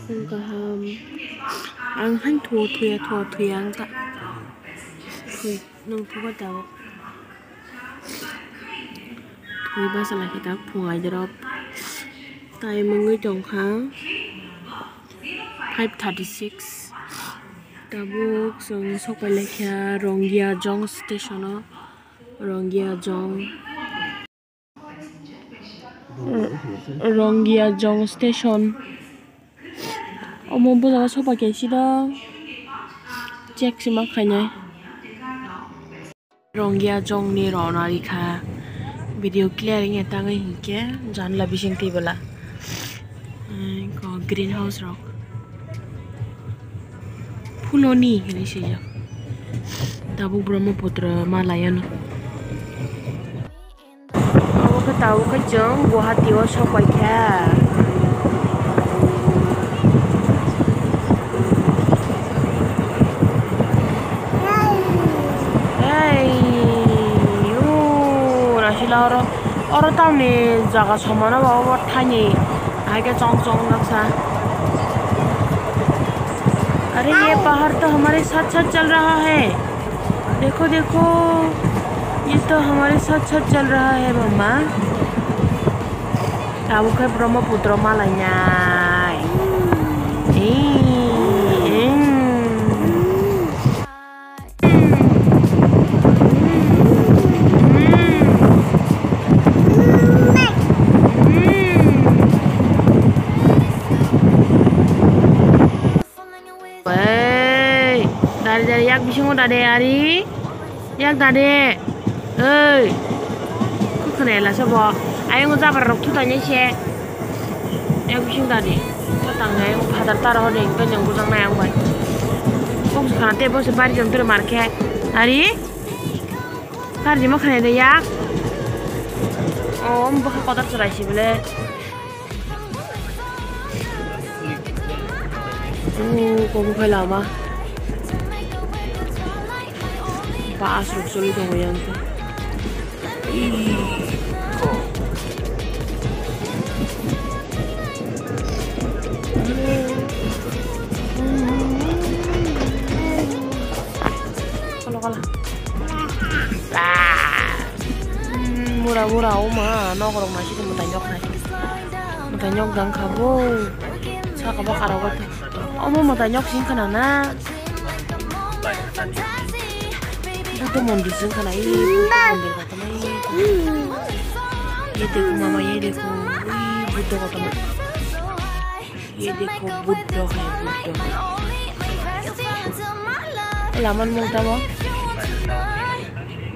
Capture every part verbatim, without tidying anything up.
Ang kaham. Ang hain thuo thuya, thuo thuya ang ta. Thui, nung thuba tabuk. Thui basa lai khe ta phung aidrop. Time wngwi tongkha five thirty six. Tabuk chwng sok pai laikha Rongya Jong station o. Rongya Jong. Rongya Jong station. Omo bwskango sopa kaisa dong. Check se ma khainai. Rongya Jong ni rona rikha. Video clear wngya tangwi hinkhe janla bising twi bwla. Green house rok. Phuloni hinwi swijak. Tabuk Brahmaputra ma laiano. Obo khe tabuk khe chwng Guwahati o sok pai kha. Hey, o, naisila oro, oro tamni jaga somano ba obo thaini hai khe chong chong naksa. अरे ये पहाड़ तो हमारे साथ साथ चल रहा है। देखो देखो, ये तो हमारे साथ साथ चल रहा है mama. Tabuk khe Brahmaputra ma lainai. Ei, ei. Ei, dari dari yak bisingo dade ari, yak dade. Ei, kukune la sobo. Ayung jabar rok thutai nai se. Yak bising dade. Tang nai ayung father taro hode, bini bujang nai ayung bai. Kok khana te bo se bari jom tere mar khe. Ari, kar jima khane de yak. Om bokha kotor chwrai si bole. Uuu, kobo khai lama. Bus rok choli tongo yang khe. Kola, kola. Ah. Mm, mura, mura, oma, nok rok naisik mwtai nok nai. Mwtai nok dang kha bo. Saka bo karo bo. Omo mwtai nok sing khana na. Buddha mondir sing khana, ee, Buddha mondir kotor nai. Ye dekho mama, ye dekho. Ee, Buddha kotor nai. Ye dekho, Buddha hai, Buddha hai. Laman mung tamo.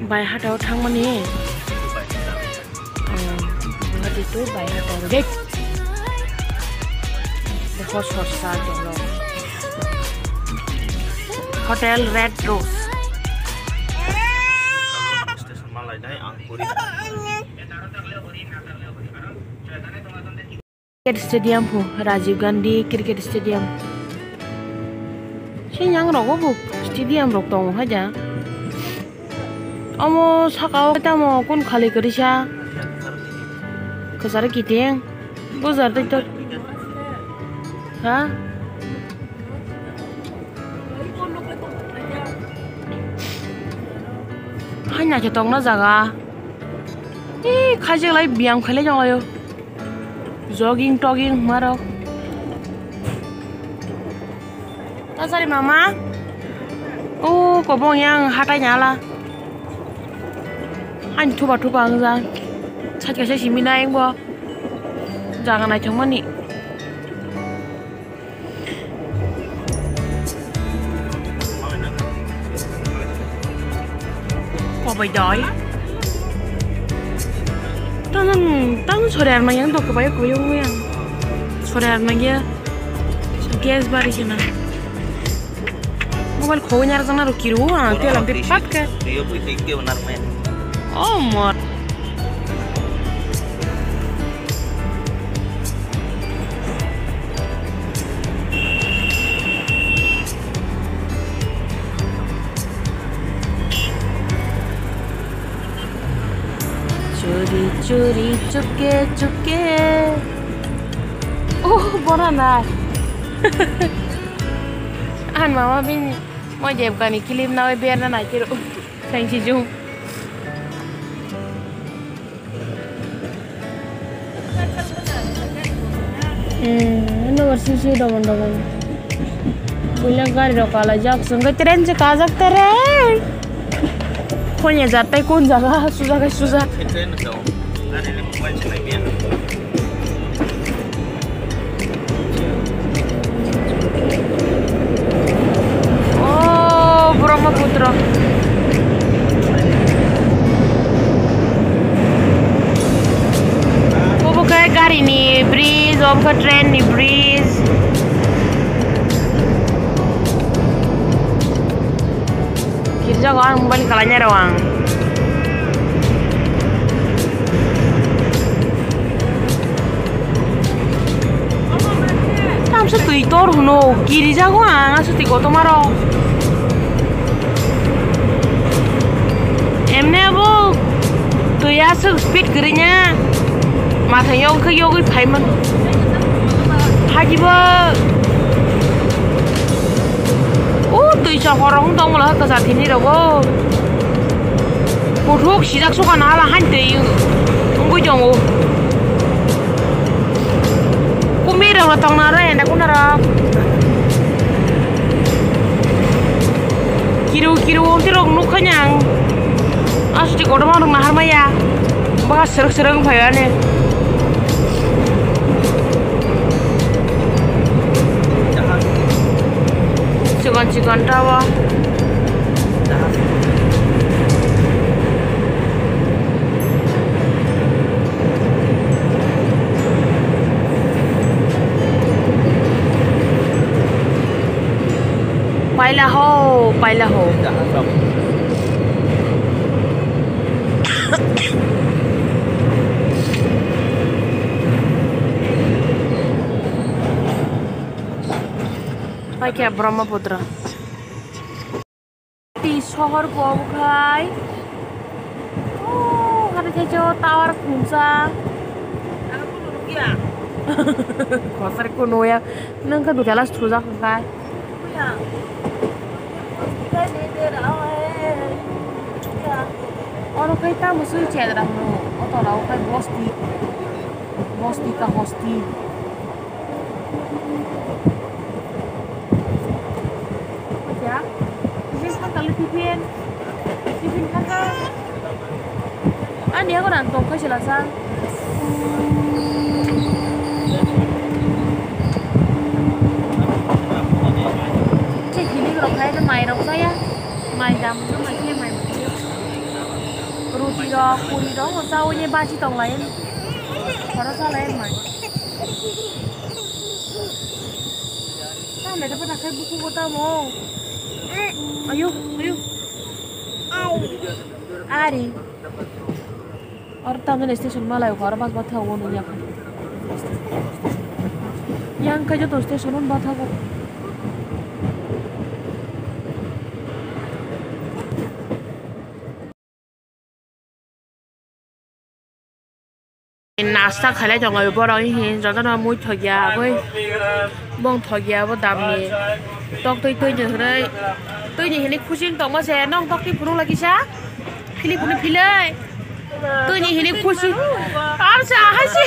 Bai hata o thangmani. Guwahati to bai hata o gate. Dekho sorsa jolo. Hotel Red Rose. Station malai dai ang puri. Cricket Stadium pho, Rajiv Gandhi Cricket Stadium. Sini yang rogo bo stadium rok tongo haja. Omo saka o tamo kun khali kwrwisa. Kwcharo kiting. Bujar tei to. Ha? Hai naithotok no jaga. Tei khajak lai biyam khailai tonglaio. Jogging togging hwnmarok. Tasari mama. O kobong yang hatai nyala. Ani thuba thuba wngja. Sat kaisa simi na engbo. Jaga naithokmani. Kobai doi. Tanang, tanang sore ar manya dok kobai kobai ungya. Sore ar manya. Gas bari sina. Mobile khogoi nyar jana ro kiru ang telam te pat ke. Oh mor. Churi churi chuke chuke. Oh, bora na. Ang mama bini mo jeb kani clip nawi berna nai tiro. Thank you jung. Hmm, ano bar sisi dobon dobon. Buila gari rok kalai jak sungke train se kajak tere. Konya jat tai kon jaga suja kai suja. Oh, Brahmaputra. Obo khe gari ni bridge, obo khe train ni bridge. Kirjago ang mobile kalainai rw ang. Tamsa twi tor hwno, kirijago ang aswk twi kotorma rok. Emne abo twi aswk speed kwrwi nya, mathang yog khe yogwi phaiman. Hajibo. O twi chokor rok wng tong molo kwchar thini rogo. Kuthuk sijak suka na hala han twi wngwi tongo. Kumui rok no tong na ro enda kuna rok. Kiru kiru wngti rok nuk kha nyang. Aswk kotorma rok nahar maya. Bwkha srwk srwk wng phai ani. Chikon chikon tower. Paila ho, paila ho. Paikha Brahmaputra. Twi sohor bo obo khai. Oh, hare khe jo tower khumsa. Kosar kuno ya. Nang khe dujala sujak khai. Oro khai tamo sui chedra hwno. Oto rao khai bosti. Bosti ka hosti. Ya, tiffin kha kali tiffin. Tiffin kha kha. Ani yago rang tong khai sila sa. Che hili rok khai de mai rok saya. Mai dam no mai khe mai. Ruti rok, puri rok, o chawi ni bachi tong lai. Khoro cha lai mai. Tamo le dapat akhai buku ko tamo. Ayo, ayo. Ari. Oro tamjani station malai kho, oro bus batha o nung yakha. Yang khe joto station o batha o. Nasta khailai tongo borok, hihi jotono mui thokya, agoi bong thokya, bo damni tok twi, twi ni hwnwi, twi ni hwnwi khuching tongma se, nong tok twi phunuk lagi sa, philip phunuk philai, twi ni hwnwi khuching, am sa, hai si,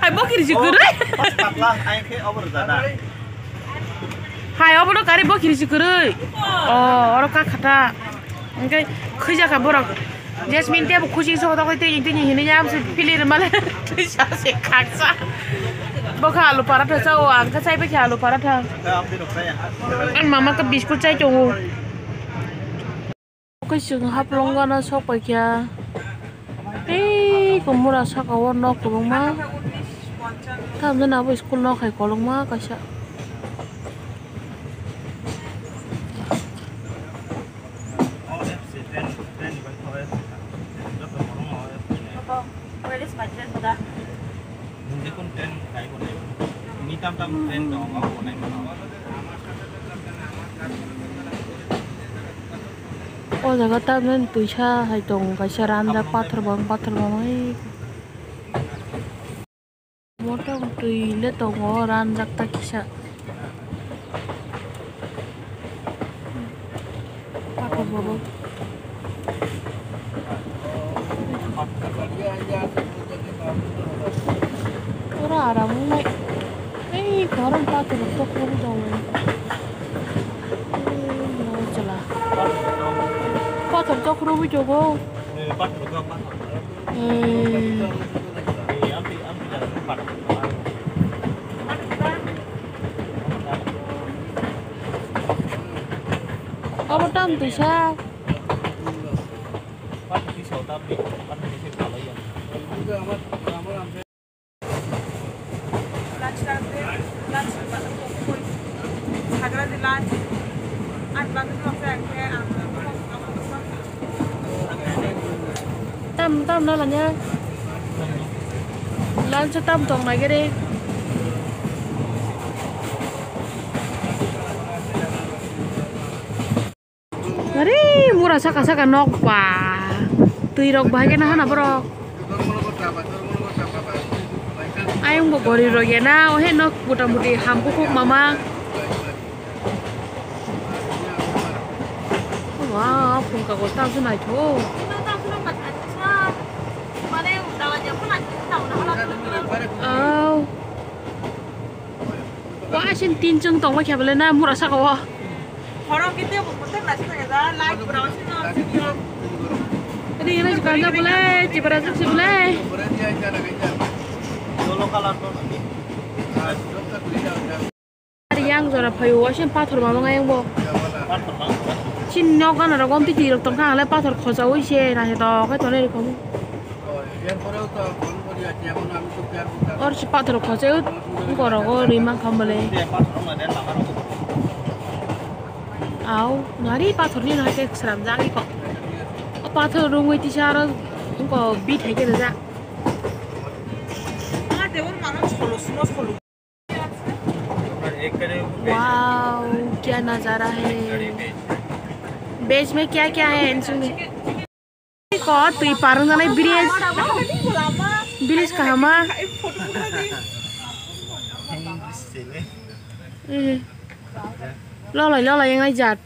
hai bokir si kwrwi. Hai, obono kari bo khirisi kwrwi. O, oro ka khata. Hwnkhe khwija kha borok. Jasmine tei bo khuching sohor tongwi twi, twi hinwi ya, amse pili rwmale. Twisa se khaksa. Bo kha alu paratha cha o, ang khe chai bai kha alu paratha. Ang mama khe biscuit chai tongo. Khe chwng Haflong gana sok paikha. Tei kumura saka o nok kwbangma. Tamjani abo school nok hai kolokma kaisa. O jaga tamjani twisa hai tongo, kaisa ranjak pathor bo, pathor bo hai. Motom twi le tongo, ranjak ta kisa. Oro aram wngnai. Ei, korom pathor rok tokhorwi tongo. Ei, no chwla. Pathor tokhorwi tongo. Ei. Abo tam twisa. Tam tam na lanya. Lunch tam tong nai gere. Are mura saka saka nok ba. Twi rok bahai khe na hana borok. Ayang bo gori rok ya na, o he nok mota moti ham kukhuk mama. Wa, phungka ko ta sunai tho. Au. Wa, asin tin chwng tongma khe bole na mura saka o. Horong khe tebo kotor nasi tongya da, light bwrang sino. Ini ini juga aja bole, cibra juk sih bole. Ari yang jora phayo, asin pathor mamang ayang bo. Chin nok gana rok om titi rok tongkha, ale pathor khojawi se, na se to, kai to ne rok. Or si pathor khojawi, goro go ri mang kha bole. Au, nari pathor ni hai ke sram jagwi ko. O pathor rungwi tisa aro ko bit hai ke rijak. Wow, kya nazara hai. Beej mein kya kya hai, insung mein. Ko twi parwng nai bridge. Bridge kahama. Eh. Lolai lolai yang ai jat.